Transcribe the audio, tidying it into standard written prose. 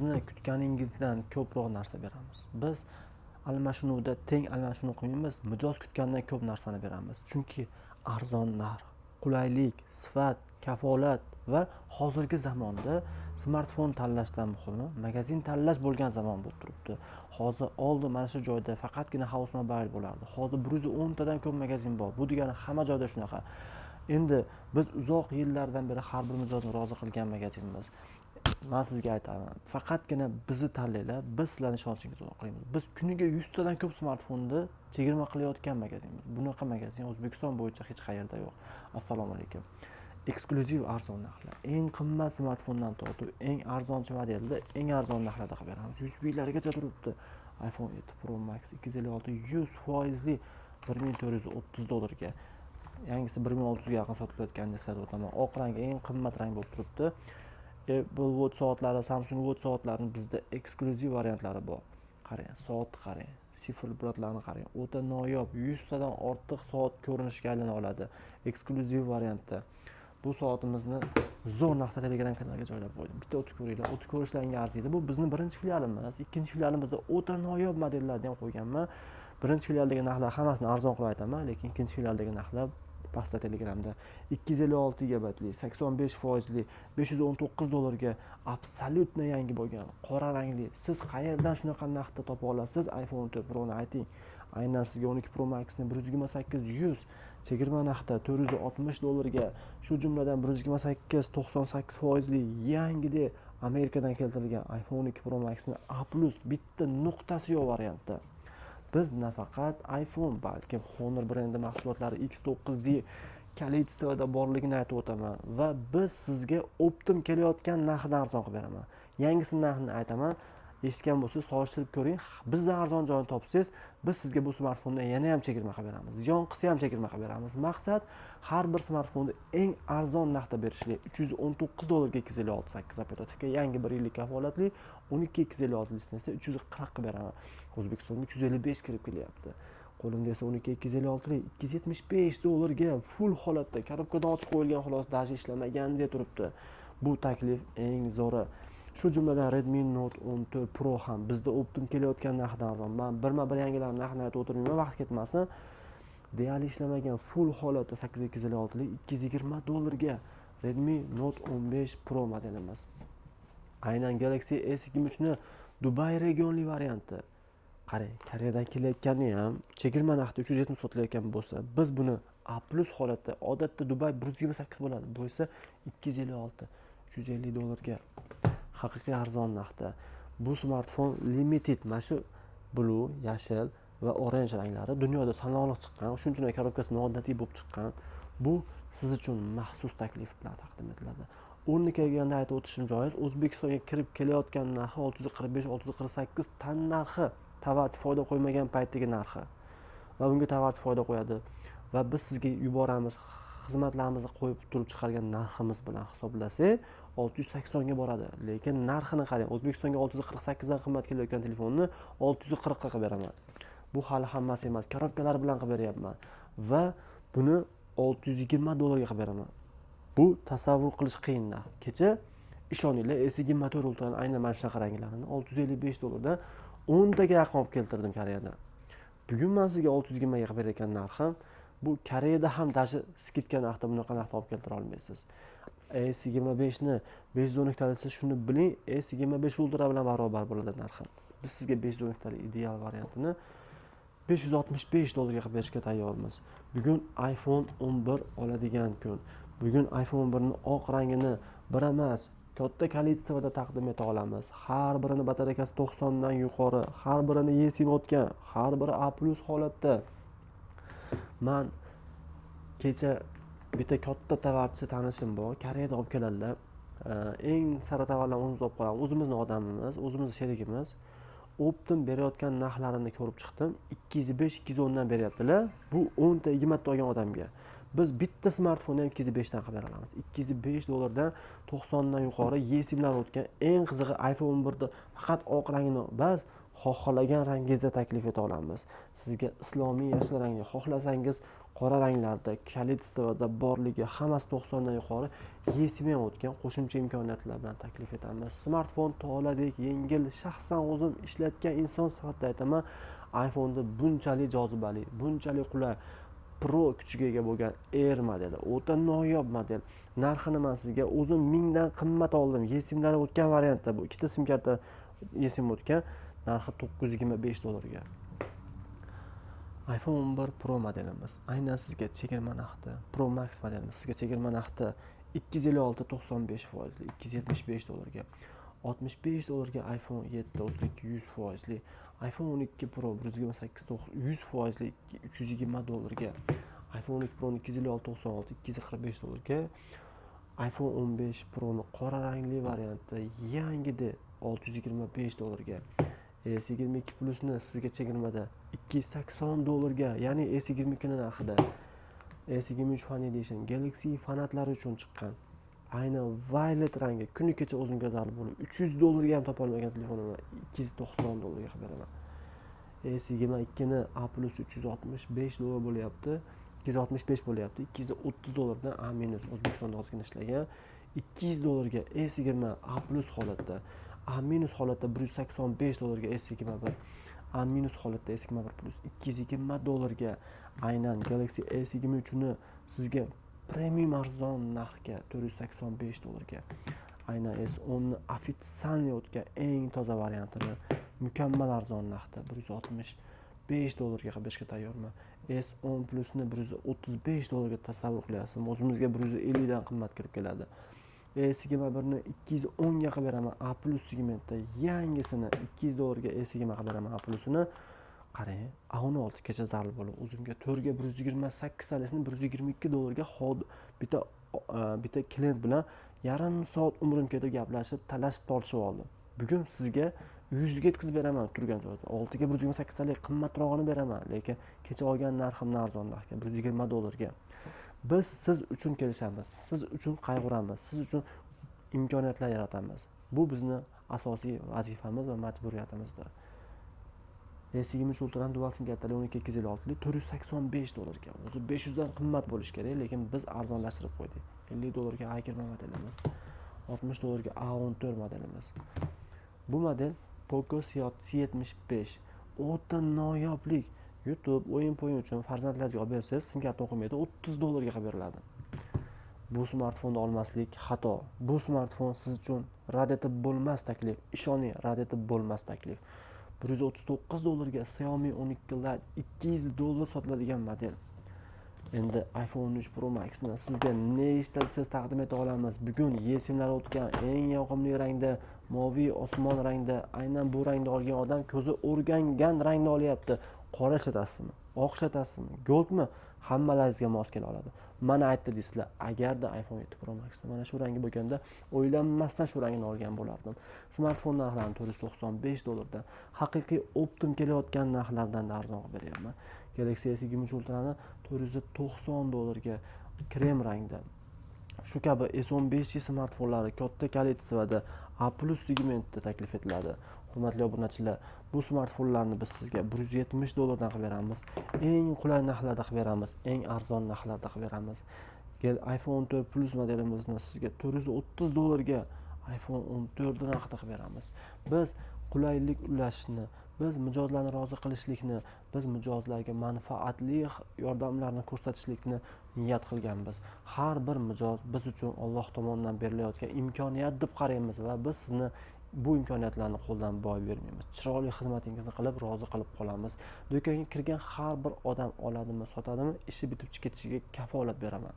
Sizni kutganingizdan ko'proq narsa beramiz. Biz almashinuvda teng almashinuv qilmaymiz, mijoz kutgandan ko'p narsani beramiz. Chunki arzon narx, qulaylik, sifat, kafolat va hozirgi zamonda smartfon tanlashdan muhimi magazin tanlash bo'lgan zamon bo'lib turibdi. Hozir oldin mana shu joyda faqatgina House Mobile bo'lardi. Hozir 110 tadan ko'p magazin bor. Bu degani hamma joyda shunaqa. Endi biz uzoq yillardan beri har bir mijozni rozi qilgan magazinmiz. Man sizga aytaman, faqatgina bizni tanlanglar, biz sizlarni ishonchingizni oqlaymiz. Biz kuniga 100 tadan ko'p smartfonni chegirma qilayotgan magazinmiz. Bunaqa magazin O'zbekiston bo'yicha hech qayerda yo'q. Assalomu alaykum. Eksklyuziv arzon narxlar, eng qimmat smartfondan tortib eng arzonchi modelda eng arzon narxlarda qilib beramiz. Usblargacha turibdi. iPhone 7 Pro Max 256 100 foizli 1430 dollarga, yangisi 1600 ga yaqin sotilayotgan desa o'taman. Oq rang eng qimmat rang bo'lib turibdi. Apple Watch soatlari, Samsung Watch soatlarini bizda eksklyuziv variantlari bor. Qarang, soatni qarang, sifr qarang, o'ta noyob, 100 tadan ortiq soat ko'rinishga aylana oladi eksklyuziv variantda. Bu soatimizni zo'r narxda Telegram kanaliga joylab qo'ydim, bitta o'tib ko'ringlar, o'tib ko'rishlaringga arziydi. Bu bizni birinchi filialimiz. Ikkinchi filialimizda o'ta noyob modellarni ham qo'yganman. Birinchi filialdagi narxlar hammasini arzon qilib aytaman, lekin ikkinchi filialdagi narxlar pastda. Telegramda 256 gigabaytli, 85 foizli 519 dollarga, абсолютно yangi bo'lgan qora rangli. Siz qayerdan shunaqa narxda topa olasiz iPhone 14 Proni, ayting? Aynan sizga 12 Pro Maxni 128 100 chegirma narxda 460 dollarga, shu jumladan 128 98 foizli yangidek Amerikadan keltirilgan iPhone 12 Pro Maxni A+, bitta nuqtasi yo'q variantda. Biz nafaqat iPhone, balkim Honor brendi mahsulotlari X9D количество da borligini aytib o'taman va biz sizga оптом kelayotgan narxidan arzon qilib beraman. Yangisini narxini aytaman, eshitgan bo'lsangiz, solishtirib ko'ring. Bizdan arzon joyini topsangiz, biz sizga bu smartfondan yana ham chegirma qilib beramiz, ziyon qilsa ham chegirma qilib beramiz. Maqsad har bir smartfonni eng arzon narxda berishlik. 319 dollarga 256 sakkiz оперативка, yangi, bir yillik kafolatli. 12 256 lisini esa 340 qilib beraman. O'zbekistonga 355 kirib kelyapti. Qo'limda esa 12 256 275 dollarga, full holatda, коробка dan ochib qo'yilgan xolos, даже ishlamagandek turibdi. Bu taklif eng zo'ri. Shu jumladan Redmi Note 14 Pro ham bizda оптом kelayotgan narxidan arzon. Man birma bir yangilarni narxini aytib o'tirmayman, vaqt ketmasin. Deyarli ishlamagan, full holatda sakkiz 256lik 220 dollarga Redmi Note 15 Pro modelimiz. Aynan Galaxy S 23 ni Dubay regionli varianti. Qarang, Koreyadan kelayotgani ham chegirma narxda 370 sotilayotgan bo'lsa, biz buni A+ holatda, odatda Dubay 128 bo'ladi, bu esa 256, 350 dollarga, haqiqiy arzon narxda. Bu smartfon limited, mana shu blue, yashil va orange ranglari dunyoda sanoqli chiqqan, shuning uchun коробка si noodatiy bo'lib chiqqan. Bu siz uchun maxsus taklif bilan taqdim etiladi. O'rni kelganda aytib o'tishim joiz, O'zbekistonga kirib kelayotgan narxi 645, 648 tan narxi, tovarchi foyda qo'ymagan paytdagi narxi va unga tovarchi foyda qo'yadi va biz sizga yuboramiz, xizmatlarimizni qo'yib turib chiqargan narximiz bilan hisoblasak, 680 ga boradi. Lekin narxini qarang, O'zbekistonga 648 dan qimmat kelayotgan telefonni 640 ga qilib beraman. Bu hali hammasi emas, коробка lar bilan qilib beryapman va buni 620 dollarga qilib beraman. Bu tasavvur qilish qiyin narx. Kecha, ishoninglar, S 24 Ultrani aynan mana shunaqa ranglarini 655 dollardan 10 taga yaqin olib keltirdim Koreyadan. Bugun man sizga 620 ga qilib berayotgan narxim, bu Koreyada ham даже скидка narxda bunaqa narxda olib keltira olmaysiz. S 25 ni 512 talisi, shuni biling, S 25 Ultra bilan barobar bo'ladi narxi. Biz sizga 512 talik ideal variantini 565 dollarga qilib berishga tayyormiz. Bugun iPhone 11 oladigan kun. Bugun iPhone 11 ni oq rangini bir emas, katta количество da taqdim eta olamiz. Har birini batareykasi 90 dan yuqori, har birini eSIM o'tgan, har biri A+ holatda. Man kecha bitta katta tovarchi tanishim bor, Koreyadan olib keladilar, eng sara tovarlarni o'zimiz olib qolamiz, o'zimizni odamimiz, o'zimizni sherigimiz. Оптом berayotgan narxlarini ko'rib chiqdim, 205, 210 dan beryaptilar. Bu 10 ta, 20 ta olgan odamga biz bitta smartfonni ham 205 dan qilib bera olamiz. 205 dollardan 90 dan yuqori eSIMlar o'tgan. Eng qizig'i, iPhone 11 ni faqat oq rangini bas. Xohlagan rangingizda taklif eta olamiz. Sizga islomiy yashil rangli, xohlasangiz qora ranglarda, количество da borligi hammasi 90 dan yuqori eSIM ham o'tgan, qo'shimcha imkoniyatlar bilan taklif etamiz. Smartfon toladek yengil, shaxsan o'zim ishlatgan inson sifatida aytaman, iPhone'da bunchalik jozibali, bunchalik qulay, Pro kuchiga ega bo'lgan Air modeli, o'ta noyob model. Narxini man sizga o'zim 1000 dan qimmat oldim. eSIMlari o'tgan variantda bu ikkita sim karta eSIM o'tgan, narxi 925 dollarga. iPhone 11 Pro modelimiz aynan sizga chegirma narxda, Pro Max modelimiz sizga chegirma narxda 256 95 foizli 275 dollarga, 65 dollarga iPhone 7 32 100 foizli, iPhone 12 Pro 128 100 foizli 320 dollarga, iPhone 12 Pro 256 96 245 dollarga, iPhone 15 Pro'ni qora rangli variantda yangida 625 dollarga, S22 Plusni sizga chegirmada 280 dollarga, ya'ni S22 ni narxida. S23 Fan Edition Galaxy fanatlari uchun chiqqan, aynan violet rangi, kuni kecha o'zimga zarur bo'lib 300 dollarga ham topolmagan telefonimni 290 dollarga qilib beraman. S22 ni A plus 365 dollar bo'lyapti, 265 bo'lyapti, 230 dollardan A minus O'zbekistonda ozgina ishlagan, 200 dollarga S20 A plus holatda, A minus holatda 185 dollarga S21, A minus holatda S21 plus 220 dollarga, aynan Galaxy S23 ni sizga premium arzon narxga 485 dollarga, aynan S10 ni официальный o'tgan eng toza variantini mukammal arzon narxda 165 dollarga qilib berishga tayyorman. S10 plusni 135 dollarga, tasavvur qilyapsizmi, o'zimizga 150 dan qimmat kirib keladi. S21 ni 210 ga qilib beraman, A plus segmentda yangisini 200 dollarga S20 qilib beraman A plusini. Qarang, A16 kecha zarur bo'lib o'zimga 4 ga 128 talisini 122 dollarga hod bitta klient bilan yarim soat umrim ketib gaplashib, talashib tortishib oldim. Bugun sizga 100 ga yetkazib beraman turgan joyda. 6 ga 128 talik qimmatrog'ini beraman, lekin kecha olgan narximdan arzon narxga, 120 dollarga. Biz siz uchun kelishamiz, siz uchun qayg'uramiz, siz uchun imkoniyatlar yaratamiz. Bu bizni asosiy vazifamiz va majburiyatimizdir. S23 Ultrani dual sim kartali 12 256 485 dollarga, o'zi 500 dan qimmat bo'lishi kerak, lekin biz arzonlashtirib qo'ydik. 50 dollarga A20 modelimiz, 60 dollarga A14 modelimiz. Bu model Poco C75, o'ta noyoblik. YouTube, o'yin po'yin uchun farzandlaringizga olib bersangiz, sim karta o'qimaydi, 30 dollarga qilib beriladi. Bu smartfonni olmaslik xato. Bu smartfon siz uchun rad etib bo'lmas taklif, ishoning, rad etib bo'lmas taklif. 139 dollarga Xiaomi 12 Lite, 200 dollar sotiladigan model. Endi iPhone 13 Pro Maxni sizga nechta siz taqdim eta olamiz. Bugun eSIMlar o'tgan eng yoqimli rangda, moviy osmon rangda. Aynan bu rangda olgan odam ko'zi o'rgangan rangni olyapti. Qora ishlatasizmi, oq ishlatasizmi, goldmi, hammalaringizga mos kela oladi. Mana aytdi deysizlar, agarda iPhone 7 Pro Maxda mana shu rangi bo'lganda, o'ylanmasdan shu rangini olgan bo'lardim. Smartfon narxlarini 495 dollardan, haqiqiy оптом kelayotgan narxlardan arzon qilib beryapman. Galaxy S23 Ultrani 490 dollarga krem rangda. Shu kabi S15 smartfonlari katta количество da A plus segmentda taklif etiladi. Hurmatli obunachilar, bu smartfonlarni biz sizga 170 dollardan qilib beramiz, eng qulay narxlarda qilib beramiz, eng arzon narxlarda qilib beramiz. iPhone 14 Plus modelimizni sizga 430 dollarga iPhone 14 narxida qilib beramiz. Biz qulaylik ulashishni, biz mijozlarni rozi qilishlikni, biz mijozlarga manfaatli yordamlarni ko'rsatishlikni niyat qilganmiz. Har bir mijoz biz uchun Olloh tomonidan berilayotgan imkoniyat deb qaraymiz va biz sizni bu imkoniyatlarni qo'ldan boy bermaymiz. Chiroyli xizmatingizni qilib, rozi qilib qolamiz. Do'konga kirgan har bir odam oladimi, sotadimi, ishi bitib ketishiga kafolat beraman.